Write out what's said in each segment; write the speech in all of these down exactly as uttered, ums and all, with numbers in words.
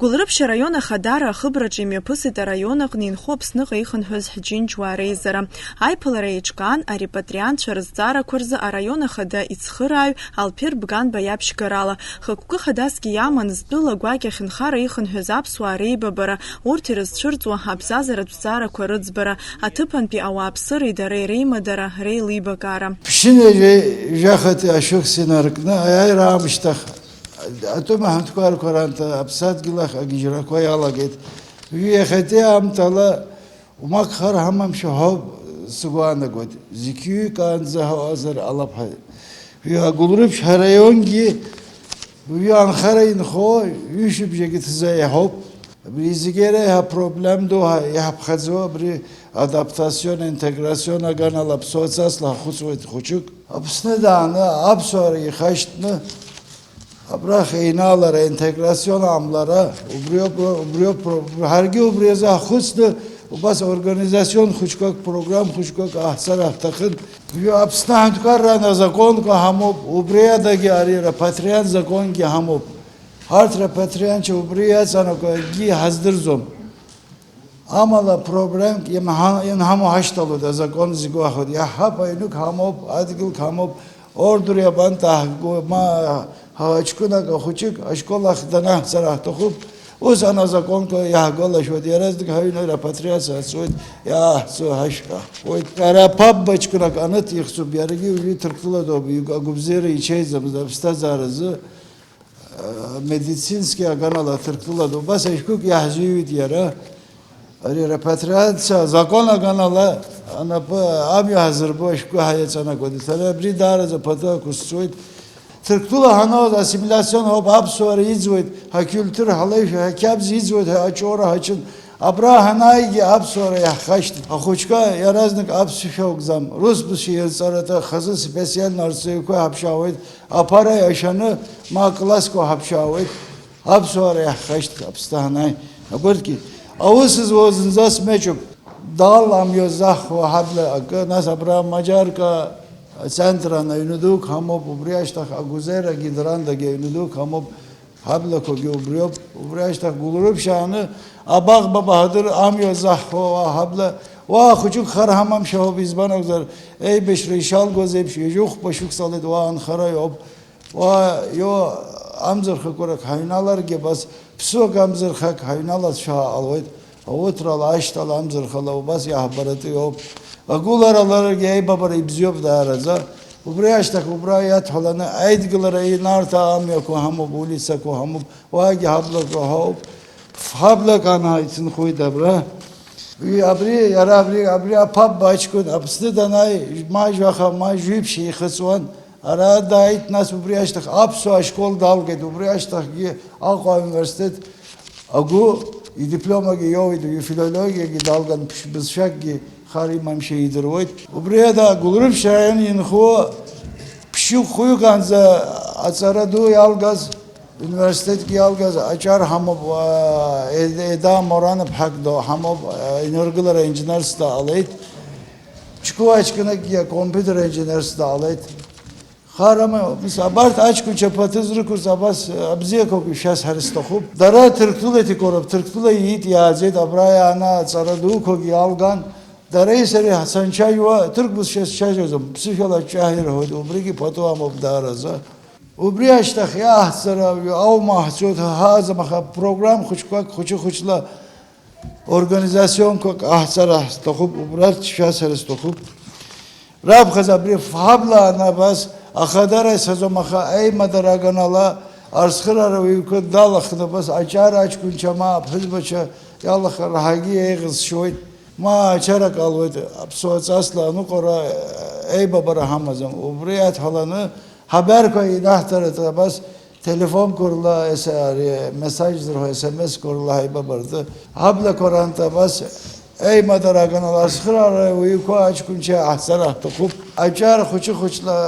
Гәылрыԥшь араион Ахадара ахыбраҿы имҩаԥысит араион аҟны инхо Аԥсныҟа ихынҳәыз ҳџьынџьуаа реизара. Аиԥылара еиҿкаан арепатриантцәа рызҵаарақәа рзы араион ахада ицхырааҩ Алԥер Бганба иаԥшьгарала. Хықәкы хадасгьы иаман зтәыла гәакьахь нхара ихынҳәыз аԥсуаа реибабара, урҭ ирызцәырҵуа абзазаратә зҵаарақәа рыӡбара, аҭыԥантәи ауааԥсыреи дареи реимадара, реилибакаара. Ԥшьынҩажәи жәахатәи ашықәс инаркны аиааира аамышьҭахь, атәым аҳәынҭқаррақәа ран аԥсадгьыл ахь агьежьрақәа иалагеит. Уи иахьатәи аамҭала умак хар ҳамамшәа ҳәоуп сгәы аанагоит. Зқьҩыкаанӡа ҳауазар ҟалап ҳәа. Уи агәылрыԥшь ҳараионгьы уи анхара инхо ҩышәыбжьагьы ҭза иаҳауп. Абри зегьы реиҳа проблем ду ҳа-, иаҳԥхьаӡо абри адаптацион, интеграцион аганала аԥсуа ҵасла ҳахәыцуеит хәыҷык. Аԥсны дааны аԥсуара ихашьҭны абрахь еинаалара, интеграцион амлара, убриоуп, убриоуп, ҳаргьы убри азы ҳхәыцны убас организацион хәыҷқәак, программ хәыҷқәак ааҳцар ҳҭахын. Уи Аԥсны аҳәынҭқарра азакәанқәа ҳамоуп, убри адагьы ари репатриант законгьы ҳамоуп. Арҭ репатриантцәа убри иаҵанакуа акгьы иҳаздырӡом. Амала проблемк имҳа-, инҳамоу ҳашьҭалоит, азакон зегь уахоит. Иаҳҳәап, аҩнык ҳамоуп, адгьылк ҳамоуп, ордер иабанҭаҳго, ма ҳаҷкәынак ахәыҷык ашкол ахь данаҳҵара ҳҭахуп. Ус аназаконқәа иаҳгәалашәоит, иаразнак ҳаҩны репатриациа ацоит, иааҳцо ҳашәҟәы ҳуеит. Ара ԥабба ҷкәынак аныҭ ихьӡуп, иаргьы уажәы Ҭырқәтәыла доуп, игә-, агәыбзиара ичеиӡамызт аԥсҭазааразы. Медицински аганала Ҭырқәтәыла ду, убас ашәҟәык иаҳзыҩит иара. Ари репатриациа азакон аганала анапы амҩа ҳазырбо ашәҟәы ҳаиаҵанакуеит. Сара абри даараӡа пату ақәысҵоит. Ҭырқәтәыла ҳанауаз ассимиляцион ауп, аԥсуара иӡуеит, ҳақьултур, ҳалеишәа, ҳақьабз иӡуеит, ҳаҷоура ҳаҿын. Абра ҳанааигьы аԥсуара иаҳхашьҭит. Ахәыҷқәа иаразнак аԥсшәа акәӡам, рус бызшәа ирҵаратәы хазы специально арҵаҩқәа ҳаԥшаауеит. Аԥара иашаны ма аклассқәа ҳаԥшаауеит, аԥсуара иаҳхашьҭ Аԥсны ҳанааи. Абарҭгьы аус зуа зынӡа смеҷуп, дала амҩа ззаҳхуа ҳабла акы, нас абра Маџьарка ацентран аҩны дук ҳамоуп, убри ашьҭахь Агәзерагьы Драндагьы аҩны дук ҳамоуп, ҳаблақәагьы убриоуп, убри ашьҭахь Гәылрыԥшь ааны Абаӷба Баҳадыр амҩа ззаҳхуа уа ҳабла, уа хәыҷык хар ҳамамшәа ҳауп, избан акәзар, еибашьра ишалгоз еиԥш, ҩажәи хәба шықәсалеит уа анхара иоуп. Уа, ио, амзырхақәарак ҳаҩналаргьы абас, ԥсуак амзырхак ҳаҩналазшәа ҟалоит, ауҭрала, ашьҭала, амзырхала убас иаҳбаратәы иоуп. Агәылара ларгьы аибабара ибзиоуп даараӡа. Убри ашьҭахь убра иадҳәаланы аидгылара инарҭаа амҩақәа ҳамоуп, улицақәа ҳамоуп, уаагьы ҳаблақәа ҳауп. Ҳаблак анааицынхоит абра. Уи абри, иара абри, абри аԥабба аҷкәын Аԥсны данааи, ма жәаха, ма жәиԥшь ихыҵуан. Ара дааит, нас убри ашьҭахь аԥсуа ашкол далгеит, убри ашьҭахьгьы Аҟәа ауниверситет агәы идипломагьы иоуит, ифилологиагьы далган, ԥшь-, бызшәакгьы хар имамшәа идыруеит. Убри ада Гәылрыԥшь араион инхо ԥшьҩык-хәҩык анӡа аҵара ду иалгаз, университетгьы иалгаз аҿар ҳамоуп, уа, Е-, Еда Моран-ԥҳак ду ҳамоуп, уа, иныргылара инженерс даҟалеит. Ҷкәын аҷкәынакгьы акомпиутер инженерс даҟалеит. Харама, мис, абарҭ аҷкәынцәа ԥаҭа зрықәыз абас, абзиақәак ишәасҳәар сҭахуп. Дара Ҭырқәтәылеит икоуп, Ҭырқәтәыла иит, иааӡеит, абра иааны аҵара дуқәак иалган. Дареи сареи ҳцанчаҩуа, ҭырқә бызшәа сцәажәаӡом, ԥсышәала ҷаҳәа ирҳәоит, убригьы пату амоуп даараӡа. Убри ашьҭахь иааҳҵара аума ҳцоит, ҳааӡам, аха программ хәыҷқәак хәыҷы-хәыҷла организационқәак аҳҵара ҳҭахуп, убрахь шәасҳәара сҭахуп. Раԥхьаӡа абри ҳаблааны абас ахадара исаӡом, аха аимадара аганала ацхыраара уаҩқәа далахны абас аҷара аҷкәынцәа ма аԥҳәызбацәа иалахар ҳагьы еиӷьысшьоит, ма ачара калуеит, аԥсуа ҵасла аныҟәара, еибабара ҳамаӡам. Убри адҳәаланы ҳабарқәа инаҳҭарыҵ абас Телефонқәа рла, ес-, ари месаџ зырҳәо, ес-, ес-, ес-, қәа рла ҳаибабарҭа, ҳаблақәа рантә абас аимадара аганала ацхыраара уаҩқәа аҷкәынцәа аҳҵара ҳҭахуп. Аҿар хәыҷы-хәыҷла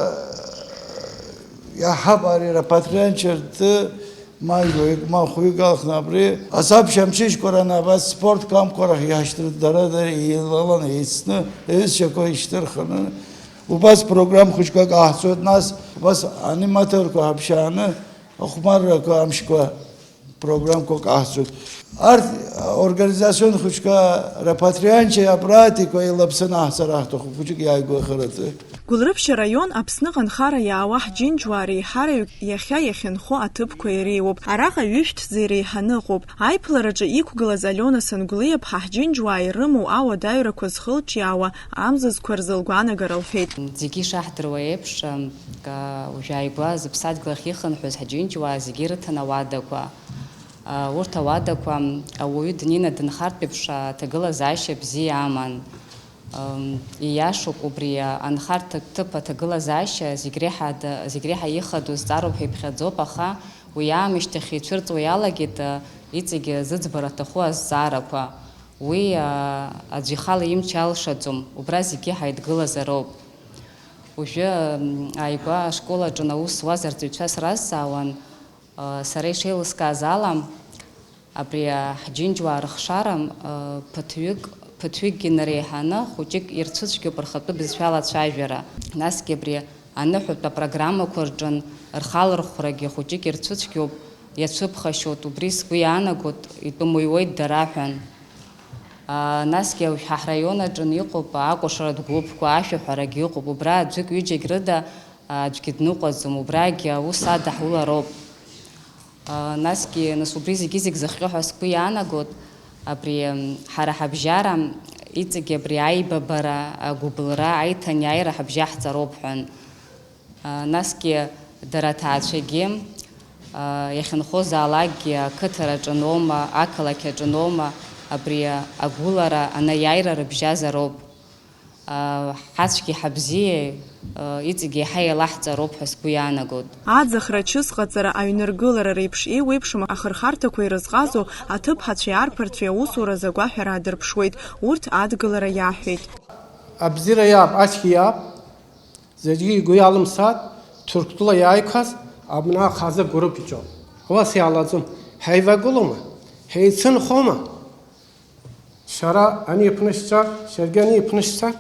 иаҳҳәап, ари рапатрианцәа ртәы ма жәаҩык, ма хәҩык алхны абри асабшьамчышьқәа раны абас спорт кампқәа рахь иаҳшьҭыр дара, дара еилаланы еицны, рҩызцәақәа ишьҭырхны, Убас программ хәыҷқәак ҟаҳҵоит, нас убас аниматорқәа ҳаԥшааны ахәмаррақәа амшқәа Программқәак аҳцәоит. Арҭ организацион хәыҷқәа рапатрианчеи апратикеи еилаԥсаны аҳцар аҳҭахуп, хәыҷык иааигәахараты. Гәылрыԥшь араион Аԥсныҟа анхара иаауа ҳџьынџьуаа реиҳараҩык иахьа иахьынхо аҭыԥқәа иреиуоуп. Араҟа ҩышәҭӡа иреиҳаны ыҟоуп. Аиԥылараҿы иқәгылаз Алиона Сангәлиаԥҳа ҳџьынџьуаа ирымоу ауадаҩрақәа зхылҿиаауа амзызқәа рзы лгәаанагара лҳәеит. Зегьы ишаҳдыруа еиԥш, ка-, уажәааигәа зыԥсадгьыл ахь ихынҳәыз ҳџьынџьуаа зегьы ирыҭан ауадақәа. Урҭ ауадақәа ауаҩы днеины дынхартә еиԥш аҭагылазаашьа бзиа аман. Ииашоуп, убри анхарҭа ҭыԥ аҭагылазаашьа зегь реиҳа д-, зегь реиҳа ихадоу зҵаароуп ҳәа иԥхьаӡоуп, аха уи аамышьҭахь ицәырҵуа иалагеит, а, иҵегь зыӡбара аҭаху азҵаарақәа. Уи, а, аӡә ихала имч алшаӡом, убра зегьы ҳаидгылазароуп. Уажәы, м, ааигәа ашкол аҿы аус зуаз арҵаҩцәа сразҵаауан, а, сара ишеилыскааз ала, абри, а, ҳџьынџьуаа рыхшара, а, ԥыҭҩык, ԥыҭҩыкгьы нареиҳаны хәыҷык ирцәыцәгьоуп рхатәы бызшәала ацәажәара. Насгьы абри аныҳәатә апрограммақәа рҿын рхалырхәрагьы хәыҷык ирцәыцәгьоуп, иацәыԥхашьоит, убри сгәы иаанагоит, итәымуаҩуеит дара ҳәан. А, насгьы ҳа ҳраион аҿын иҟоуп акәашаратә гәыԥқәа, ашәаҳәарагьы ыҟоуп, убра аӡәык-ҩыџьагь рыда, а, аӡәгьы дныҟәаӡом, убрагь аус адаҳулароуп. А, насгьы, нас, убри зегьы-зегь зыхҟьо ҳәа сгәы иаанагоит, абри, м, ҳара ҳабжьара, иҵегь абри аибабара, агәыбылра, аиҭанеиааира ҳабжьаҳҵароуп ҳәан. А, насгьы дара аҭаацәагьы, а, иахьынхозаалакгьы ақыҭараҿы аноума, ақалақь аҿы аноума, абри агәылара, анеиааира рыбжьазароуп. А, ҳацәгьеи ҳабзиеи, а, иҵегь еиҳа еилаҳҵароуп ҳәа сгәы иаанагоит. Аӡахра ачысҟаҵара, аҩныргылара реиԥш еиуеиԥшым ахырхарҭақәа ирызҟазоу аҭыԥҳацәеи арԥарцәеи аусуразы агәаҳәара аадырԥшуеит, урҭ адгылара иаҳәеит. Абзиара иаап, ачгьы иаап. Зегьы игәы иалымсааит, Ҭырқәтәыла иааиқәаз абна ахазы гәырып иҿоуп. Уас иалаӡом. Ҳаивагылома? Ҳеицынхома? Шәара ани иԥнышәҵәар, шәаргьы ани иԥнышәҵәар,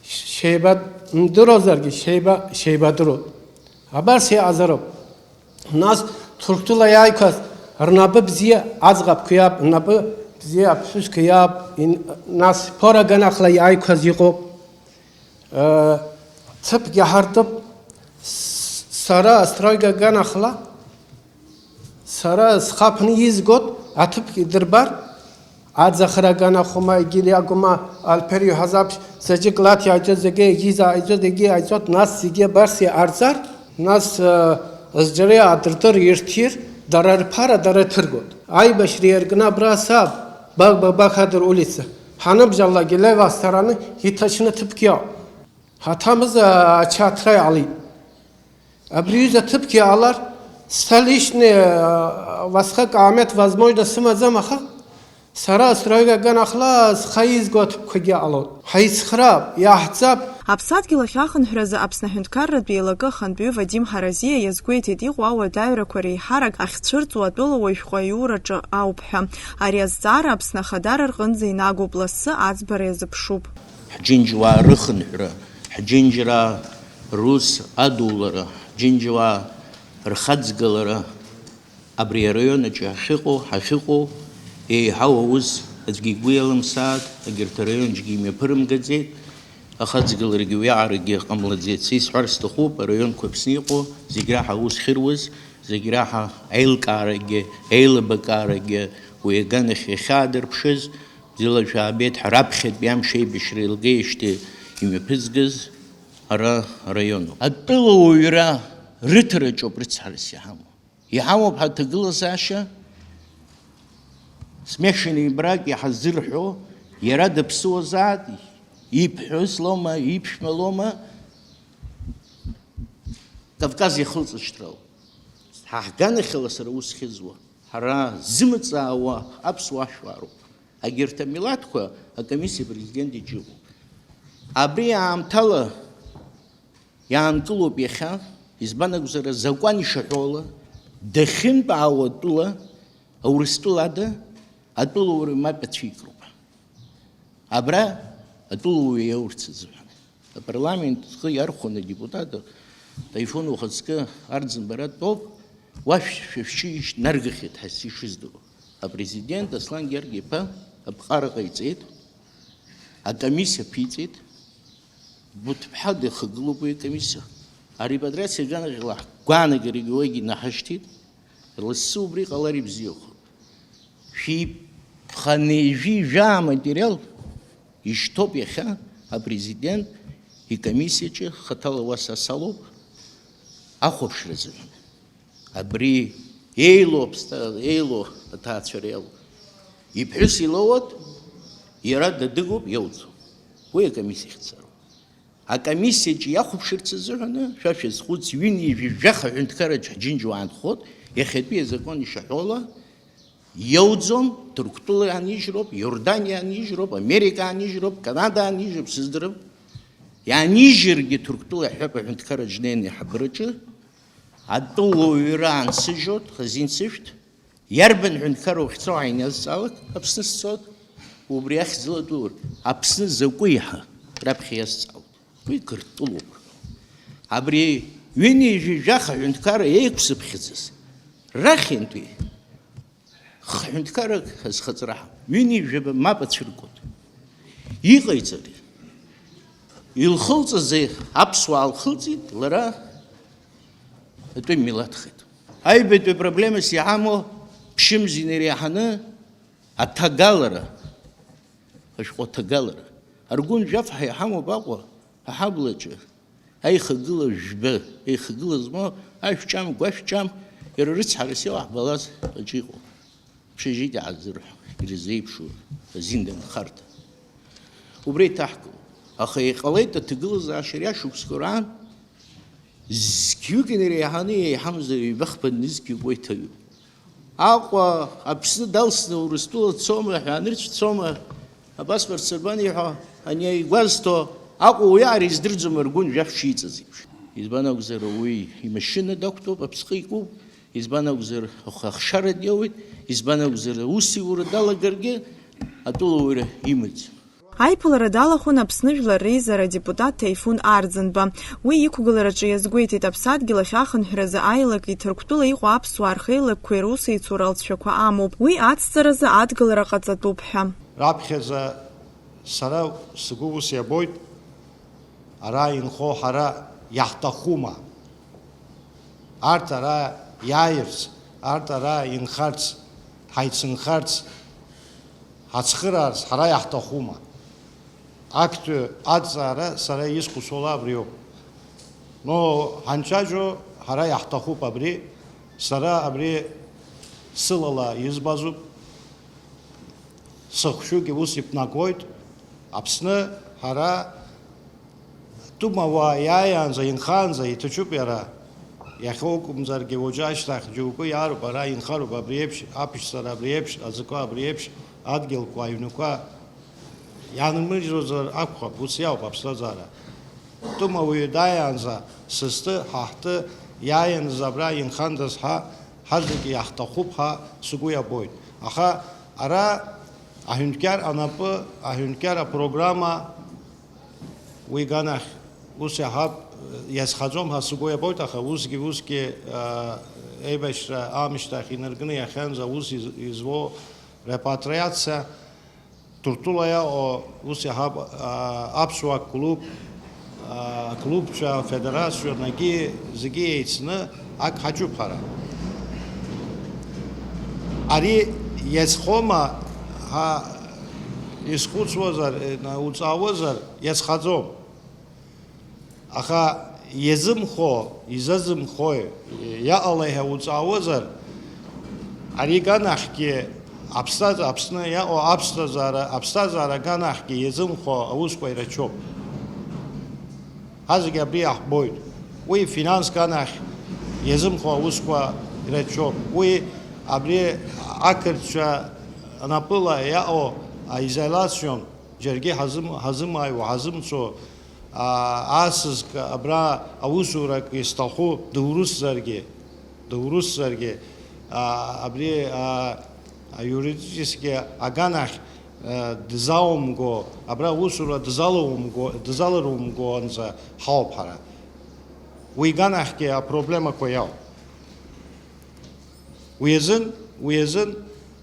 шәеибадырозаргьы шәеиба-, шәеибадыруп. Абас иҟазароуп. Нас Ҭырқәтәыла иааиқәаз рнапы бзиа аӡӷабқәа иаап, рнапы бзиа аԥҳәысқәа иаап, ин-, нас ԥора аганахьала иааиқәаз иҟоуп. Э, ҭыԥгьы ҳартып, с-, сара астройка аганахьала, сара схаԥаны изгот аҭыԥгьы дырбар, аӡахра аганахьоума, егьи акәыма, алԥер иҳәазаԥш, заҵәык лаҭ иааиҵот, зегьы егьи зааиҵот, егьи иааиҵот, нас зегьы абарс иҟарҵар, нас, э, зџьара иаадыртыр, ирҭир, дара рԥара дара иҭыргот. Аибашьра иаркны абра саб, Бак-, Бак-, Бакадыр улица. Ҳаныбжьалак илеиуа астараны иҭачны ҭыԥк иоуп. Ҳаҭамыз, а, ачаҭра иаалеит. Абри ҩыза ҭыԥк иаалар, сҭа лишьны, а, уасхак аамеҭ возможно сымаӡам, аха сара астройка аганахьала схы изго аҭыԥқәагьы ҟалоит. Ҳаицхраап, иаҳӡап. Аԥсадгьыл ахь ахынҳәразы Аԥсны аҳәынҭқарратә еилакы ахантәаҩы Вадим Ҳаразиа иазгәеиҭеит, иҟоу ауадаҩрақәа реиҳарак ахьцәырҵуа атәылауаҩ шәҟәы аиураҿы ауп ҳәа. Ари азҵаара Аԥсны Ахадара рҟынӡа инагоуп, лассы аӡбара иазыԥшуп. Ҳџьынџьуаа рыхынҳәра, ҳџьынџьраа рус адулара, ҳџьынџьуаа рхаҵгылара, абри араион аҿы ҳахьыҟоу, ҳахьыҟоу еиҳау аус аӡәгьы игәы иалымсааит, егьырҭ араионцәагьы имҩаԥырымгаӡеит, ахаҵгыларагьы уиаҟарагьы ҟамлаӡеит. Са исҳәар сҭахуп, араионқәа Аԥсны иҟоу зегь раҳа аус хьыруаз, зегь раҳа аилкаарагьы, аилибакаарагьы уи аганахь иахьаадырԥшыз, бзиала шәаабеит ҳәа раԥхьатәи амш аибашьра еилгеижьҭеи имҩаԥызгаз ара араионуп. Атәылауаҩра рыҭараҿоуп рыцҳарас иҳамоу. Иҳамоуп ҳаҭагылазаашьа, смешанный брак иҳазырҳәо, иара дыԥсуазааит, иԥҳәыс лоума, иԥшәма лоума, Кавказ иахылҵышьҭрала. Ҳа ҳганахьала сара ус хьыӡуа. Ҳара зымҵаауа аԥсуа ашәуаароуп. Агьырҭ амилаҭқәа акомиссиа президент иҿы иҟоуп. Абри аамҭала иаанкылоуп иахьа, избан акәзар, азакәан ишаҳәо ала, дахьынтәаауа атәыла, Аурыстәыла ада, атәылауаҩ мап ацәикроуп. Абра атәылауаҩ иоурц азыҳәан. Апарламент зхы иархәаны адепутат Таифун ухаҵкы Арӡынба дтәоуп, Уа шәшәышьҭнаргахьеит ҳәа ишыздыру. Апрезидент Аслан Гьаргь-иԥа аԥҟара ҟаиҵеит, акомиссиа ԥиҵеит, Буҭԥҳа дыхагылоуп уи акомиссиа. Арепатриациа аганахьала ҳгәаанагарагьы уигьы наҳашьҭит, лассы убри ҟалар ибзиахоит. Шәиԥханеижәи жәаа аматериал ишьҭоуп иахьа апрезидент икомиссиаҿы, хаҭала уа са салоуп, ахәаԥшра азыҳәан. Абри еилоу аԥсҭа-, еилоу аҭаацәара иалоу. Иԥҳәыс илоуеит, иара дадыгоуп, иауӡом. Уи акомиссиа ихьӡароуп. Акомиссиаҿы иахәаԥшырц азыҳәаны, шәа шәазхәыц, ҩынҩажәи жәаха ҳәынҭқарраҿы ҳџьынџьуаа нхоит, иахьатәи азакон ишаҳәо ала, иауӡом, Ҭырқәтәыла иаанижьроуп, Иорданиа иаанижьроуп, Америка иаанижьроуп, Канада иаанижьроуп, сыздырам. Иаанижьыргьы Ҭырқәтәыла иаҳҳәап аҳәынҭқарраҿы днеины аиҳабыраҿы, атәылауаҩра аансыжьуеит, хазин сышәҭ, иарбан ҳәынҭқарра ухьӡо ааины иазҵаалак, Аԥсны сцоит, убри ахьӡала атәылауаҩ, Аԥсны закәи ҳәа раԥхьа иазҵаауеит. Уи Қырҭтәылоуп. Абри ҩынҩажәи жәаха ҳәынҭқарра еиқәсыԥхьаӡаз рахьынтәи Х-, ҳәынҭқаррак азхаҵара ҳамоуп. Ҩынҩажәаба мап ацәыркуеит. Иҟаиҵари? Илхылҵыз аԥсуаа лхылҵит, лара атәы имилаҭхеит. Аҩбатәи проблемас иҳамоу ԥшьымз инареиҳаны аҭагалара, ашәҟәы аҭагалара. Аргәын жәаф ҳәа иҳамоуп Аҟәа, аҳаблаҿы. Аихагыла жәба, еихагыла змоу ашәҿам, гәашәҿам, иара рыцҳарас иоуҳбалаз аҿы иҟоуп. Общежитие ҳазырҳәо, ирзеиԥшу азин данхарҭа. Убра иҭаҳкылоит. Аха иҟалеит аҭагылазаашьа ари ашықәсқәа раан, зқьҩык инареиҳаны еиҳамзар ҩбахԥа нызқьҩык уа иҭаҩуп. Аҟәа Аԥсны далсны Урыстәыла дцома ҳәа анырцә дцома, апаспорт сырбан иҳәо, ани игәазҭо, Аҟәа уиаара издырӡом аргәын жәаф шиҵаз еиԥш. Избан акәзар, уи имашьына дақәтәоуп, аԥсҟы икуп, избан акәзар, ахшара диоуеит, избан акәзар, аусиура далагаргьы, атәылауаҩра имаӡам. Аиԥылара далахәын Аԥсны Жәлар Реизара адепутат Ҭаифун Арӡынба. Уи иқәгылараҿы иазгәеиҭеит, аԥсадгьыл ахь ахынҳәразы аилак иҭырқәтәыла иҟоу аԥсуаа рхеилакқәеи русеицура алҵшәақәа амоуп. Уи ацҵаразы адгылара ҟаҵатәуп ҳәа. Раԥхьаӡа сара сгәы ус иабоит, ара инхо ҳара иаҳҭахума? Арҭ ара иааирц, арҭ ара инхарц, ҳаицынхарц, ҳацхыраарц ҳара иаҳҭахума? Актәи аҭҵаара сара исхәыцуа абриоуп. Но ҳанцәажәо ҳара иаҳҭахуп абри, сара абри сылала избазуп, сыхшыҩгьы ус иԥнагоит, Аԥсны ҳара Тәымауаа иааиаанӡа, инхаанӡа иҭацәуп иара. Иахьа акәымзаргьы, уаҵәы ашьҭахь џьоукы иааруп, ара инхароуп, абри еиԥш аԥшьцара, абри еиԥш аӡқәа, абри еиԥш адгьылқәа, аҩнқәа ианмыжьуазар акәхап, ус иауп аԥсҭазаара. Тәымауаҩы дааиаанӡа, састы, ҳа ҳтәы иааиаанӡа абра инхандаз ҳа, ҳазегьы иаҳҭахуп ҳәа сгәы иабоит. Аха ара аҳәынҭқар анапы, аҳәынҭқар апрограмма, Уи иганахь ус иаҳап, иазхаӡом ҳәа сгәы иабоит, аха усгьы, усгьы, а, еибашьра аамышьҭахь инаркны иахьанӡа аус из-, изуо репатриациа, Ҭырқәтәыла иаҟоу ус иаҳап, а, аԥсуа клуб, а, клубцәа, афедерациа, нагьы зегьы еицны ак ҳаҿуп ҳара. Ари иазхома ҳәа изхәыцуазар, е, уҵаауазар, иазхаӡом. Аха иазымхо, изазымхои, иаҟалеи ҳәа уҵаауазар, ари иганахьгьы аԥсҭаз-, Аԥсны иаҟоу аԥсҭазаара, аԥсҭазаара аганахьгьы иазымхо аусқәа ирацәоуп. Ҳазегь абри иаҳбоит. Уи финанс ганахь иазымхо аусқәа ирацәоуп. Уи абри ақырҭцәа напыла иаҟоу аизоляцион, џьаргьы ҳазым-, ҳазымааиуа, ҳазымцо, аа, асызк абра аусурак изҭаху дурысзаргьы, дурысзаргьы, аа, абри, аа, аиуристически аганахь, аа, дызаумго, абра аусура дызалаумго, дызаларумгоанӡа ҳауп ҳара. Уи иганахьгьы апроблемақәа иауп. Уи азын, уи азын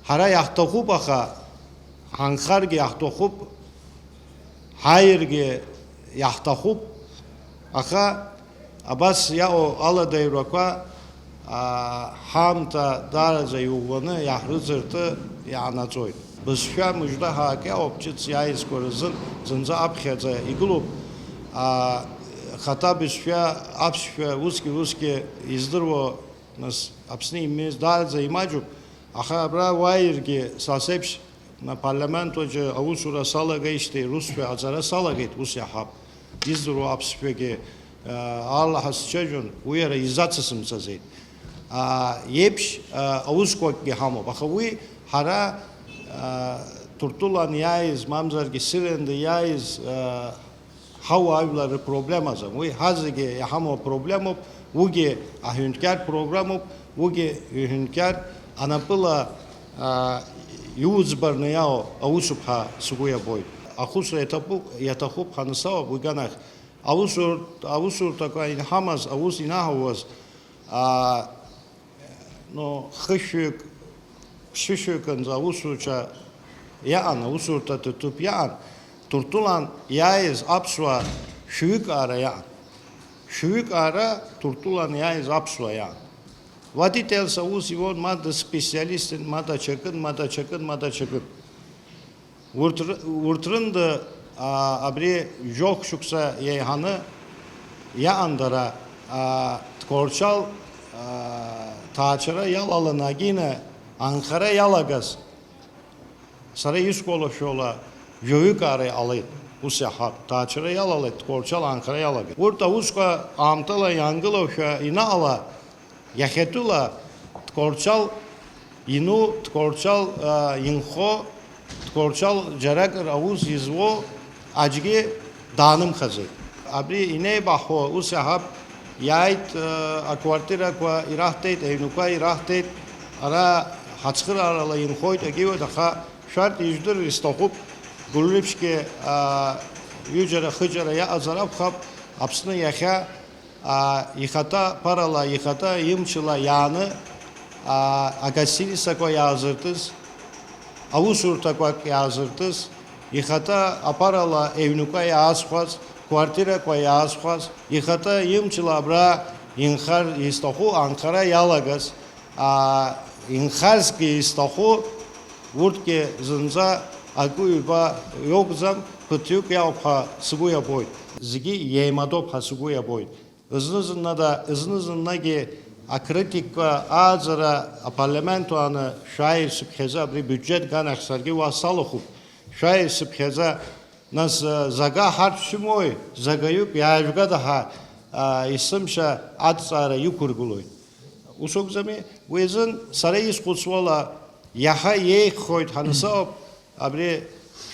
ҳара иаҳҭахуп, аха ҳанхаргьы иаҳҭахуп, ҳааиргьы иаҳҭахуп, аха абас иаҟоу аладаҩрақәа, аа, ҳаамҭа даараӡа иӷәӷәаны иаҳрыҵарты иаанаҵоит. Бызшәа мыжда ҳәа акы иоуп, ҿыц иааизқәа рзын зынӡа аԥхьаӡа игылоуп. Аа, хаҭа бызшәа, аԥсшәа усгьы-усгьы издыруа, нас, Аԥсны имез даараӡа имаҷуп, аха абра уааиргьы са сеиԥш, на, парламент аҿы аусура салагеижьҭеи русшәа аҵара салагеит, ус иаҳҳәап. Издыруа аԥсшәагьы, аа, арлаҳа сцәажәон, уи иара изацысымҵаӡеит. Аа, еиԥш, аа, аусқәакгьы ҳамоуп, аха уи ҳара, аа, Ҭырқәтәылан иааиз, мамзаргьы Сириантәи иааиз, аа, ҳауаажәлар рпроблемазам. Уи ҳазегьы иҳамоу апроблемоуп, уигьы аҳәынҭқар программоуп, уигьы ҩҳәынҭқар анапыла, аа, иуӡбарны иаау аусуп ҳәа сгәы иабоит. Ахәыцра иаҭахуп, иаҭахуп ҳанысауап уи ганахь. Аусурҭ-, аусурҭақәа инҳамаз, аус инаҳауаз, аа, ну, хышәҩык, ԥшьышәҩыкынӡа аусуцәа иаан, аусурҭа ҭыҭыԥ иаан, Ҭырқәтәылан иааиз аԥсуаа шәҩык аара иаан. Шәҩык аара Ҭырқәтәылан иааиз аԥсуаа иаан. Водительс аус иуан, ма дспециалистын, ма даҽакын, ма даҽакын, ма даҽакын. Урҭ ры-, урҭ рында, аа, абри жәохә шықәса иеиҳаны иаан дара, аа, Тҟәарчал, аа, ҭаацәара иалаланы агьина анхара иалагаз, сара искәалашәола жәаҩык аара иҟалеит, ус иаҳҳәап, ҭаацәара иалалеит, Тҟәарчал анхара иалагеит. Урҭ аусқәа аамҭала иаангылоушәа инаҟала, иахьатәыла Тҟәарчал ину, Тҟәарчал, аа, инхо, Тҟәарчал џьаракыр аус изуо аӡәгьы даанымхаӡеит. Абри инеибаҳҳәо ус иаҳҳәап, иааит, аа, аквартирақәа ираҳҭеит, аҩнқәа ираҳҭеит, ара ҳацхыраарала инхоит, агьиуеит, аха шәарҭ ижәдыр исҭахуп, гәылрыԥшьгьы, аа, ҩыџьара-хыџьара иаҟазар акәхап, Аԥсны иахьа аа, ихаҭа ԥарала, ихаҭа имчала иааны, аа, агостиницақәа иаазыртыз, аусурҭақәак иаазыртыз, ихаҭа аԥарала аҩнқәа иаазхәаз, квартирақәа иаазхәаз, ихаҭа имчала абра инхар изҭаху анхара иалагаз, аа, инхазгьы изҭаху, урҭгьы зынӡа акы-ҩба иоуӡам, ԥыҭҩык иауп ҳәа сгәы иабоит. Зегьы иеимадоуп ҳәа сгәы иабоит. Зны-зынла, зны-зынлагьы акритикқәа ааӡара апарламент ааны шәааи сыԥхьаӡа абри бюджет ганахь саргьы уа салахәуп, шәааи сыԥхьаӡа, нас, зага ҳарҭ шәымои, загаҩык иаажәгада ҳәа, а, есымша адҵаара иқәыргылоит. Ус акәӡами? Уи азын сара исхәыцуала, иаҳа иеиӷьхоит ҳанысоуп абри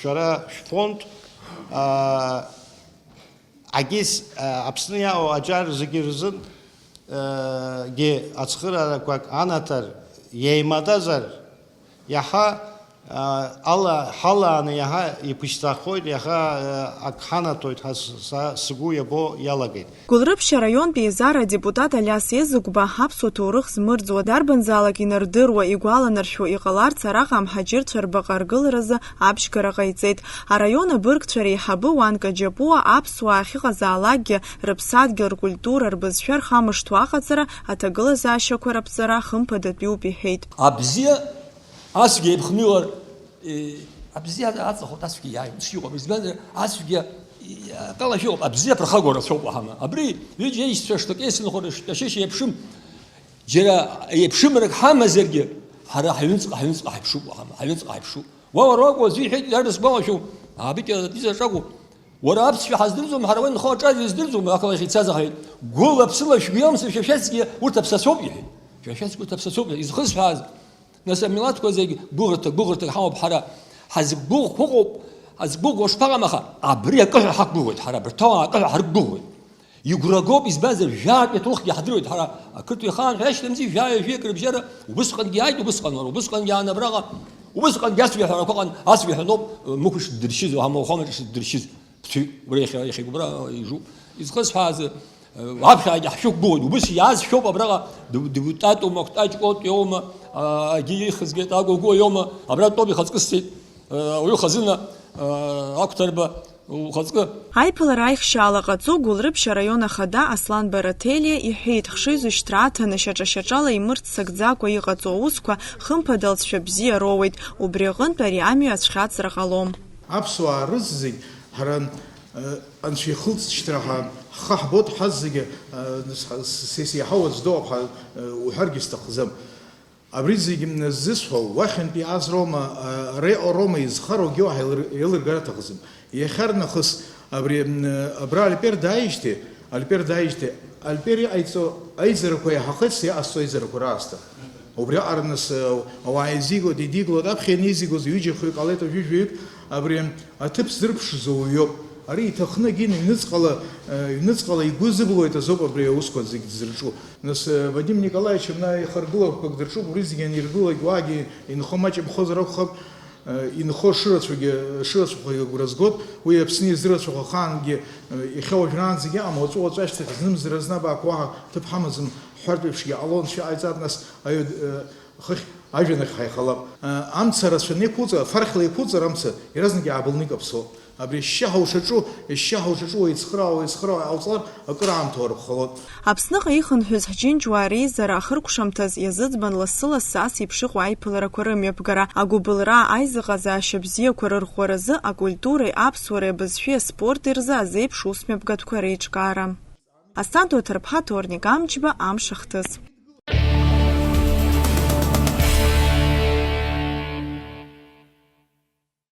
шәара шәфонд, а, Агьыс, а, Аԥсны иаау аҿар зегьы рзын, а, гьы ацхыраарақәак анаҭар, иеимадазар, иаҳа, а, ала ҳалааны иаҳа иԥышьҭахоит, иаха, а, ак ҳанаҭоит ҳәа с-, са сгәы иабо иалагеит. Гәылрыԥшь араионтә еизара адепутат Алиас Езыгәба аԥсуа ҭоурых змырӡуа, дарбанзаалак инардыруа, игәаланаршәо иҟаларц араҟа амҳаџьырцәа рбаҟа аргыларазы абжьгара ҟаиҵеит. Араион абыргцәа реиҳабы Уанка Џьапуа аԥсуаа ахьыҟазаалакгьы рыԥсадгьыл, ркультура, рбызшәа рхамышҭуа аҟаҵара, аҭагылазаашьақәа раԥҵара хымԥадатәиуп иҳәеит. Абзиа ацәгьа еиԥхныҩлар, е, абзиа аҵахоит, ацәгьа иааиуеит, ус иҟоуп. Избанзар, ацәгьа, е, акала шәыҟоуп, абзиа ԥырхагоу рацәоуп уаҳама. Абри ҩыџьа еишьцәа шҭак еицынхо рышәҟәы ашьышь еиԥшым. Џьара еиԥшымрак ҳамазаргьы, ҳара ҳаҩныҵҟа, ҳаҩныҵҟа ҳаиԥшуп, уаҳама, ҳаҩныҵҟа ҳаиԥшуп. Уа уара уакәу аӡәы иҳәеит, иарбан сгәалашәом, аабыкьа итәы заҵә акәу? Уара аԥсшәа ҳаздырӡом, ҳара уа инхо аҿар издырӡом, ақалақь ицаз аҳәеит. Гәыла-ԥсыла шәгәы иалымсыр, шәа шәаҵәгьы урҭ аԥсацәоуп, иҳәеит. Шәа шәаҵәгьы урҭ аԥсацәоуп, изхысҳәааз. Нас амилаҭқәа зегь гәыӷырҭа, гәыӷырҭак ҳамоуп ҳара. Ҳазгәыӷ-, ҳазгәыӷуа шԥаҟам, аха абри акы ҳәа ҳақәгәыӷуеит ҳара, абарҭ ауаа акы ҳәа ҳарықәгәыӷуеит. Игәрагоуп, избанзар, жәаатәи аҭоурыхгьы ҳдыруеит ҳара, ақырҭуа ихаан ҳәа иашьҭамзи, жәаҩа-жәаҩык рыбжьара, убысҟангьы иааит, убысҟан уара, убысҟангьы аанабраҟа, убысҟангьы ацәгьаҳәарақәа ыҟан, ацәгьаҳәа ноуп, мықә шдыршьыз, уаҳа мауахәамаҿ шдыршьыз, ԥҭҩык, убра иахьа, иахьа убра ижуп. Изхысҳәааз, Аԥхьагьы ҳшәықәгылоит, убыс иаазшәоуп абраҟа, депутатума, кәтаҷкәалтәиоума, агьы ихьызгеит, агәагәоуиоума, абратәоуп ихаҵкы сцеит, ауаҩы хазына, ақәҭарба ухаҵкы. Аиԥылара аихшьаала ҟаҵо Гәылрыԥшь араион ахада Аслан Бараҭелиа иҳәеит, хшыҩзышьҭра аҭаны шьаҿа-шьаҿала имырццакӡакәа иҟаҵоу аусқәа хымԥада алҵшәа бзиа роуеит, убри аҟынтә ари амҩа ацәхьаҵра ҟалом. Аԥсуаа рызегь ҳара, э, анцәа ихылҵшьҭра ҳа-, ҳхы ҳбоит, ҳазегьы, э, с-, с-, сеиҳау аӡә доуп ҳәа, э, уҳәаргьы сҭахӡам. Абри зегьы ззысҳәо, уахьынтәи азроума, э, ара иҟароума изхароугьы уаҳа еилыр-, еилыргар аҭахӡам. Иахьарнахыс абри, м, абра Альпер дааижьҭеи, Альпер дааижьҭеи, Альпер иҟаиҵо аизарақәа иаҳахеит са иҟасҵо аизарақәа раасҭа. Убриаҟара нас, э, ауаа еизигоит, идиглоит, аԥхьа ианеизигоз ҩыџьа-хҩык ҟалеит, уажәы жәаҩык, абри аҭыԥ зырԥшыз ауаҩоуп. Ари иҭахны егьин ҩныҵҟала, э, ҩныҵҟала игәы зыблуеит азоуп абри аусқәа зегь дзырҿу. Нас, э, Вадим Николаевич абна ихаргылақәак дырҿуп, убри зегь аниргылак уаагьы инхо маҷымхозар акәхап, э, инхо шырацәагьы, шырацәахагьы агәра згоит, уи Аԥсны изырацәахо ахаангьы, э, иахьа уажәраанӡагьы иҟам, уаҵәы-уаҵәы ашьҭахь знымзар-зны абаақәа уаҳа ҭыԥ ҳамаӡам ҳҳәартә еиԥшгьы ҟалон, шәа ҟаиҵат, нас, аҩ-, э, хыхь ажәҩанахь ҳаихалап. Э, амца рацәаны иқәуҵа, фархьла иқәуҵар амца, иаразнак иаабылны икаԥсо. Абри ашьшьыҳәа ушаҿу, ешьшьыҳәа ушаҿу уеицхыраауа, уеицхыраауа иҟауҵалар, акыр аамҭа уарԥхалоит. Аԥсныҟа ихынҳәыз ҳџьынџьуаа реизара ахыркәшамҭаз иазыӡбан лассы-лассы ас еиԥш иҟоу аиԥыларақәа рымҩаԥгара, агәыбылра, аизыҟазаашьа бзиақәа рырӷәӷәаразы, акультуреи, аԥсуареи, абызшәеи аспорти рзы азеиԥш усмҩаԥгатәқәа реиҿкаара. Асҭанда Ҭарԥҳа, Ҭорник Амҷба, Амш ахҭыс.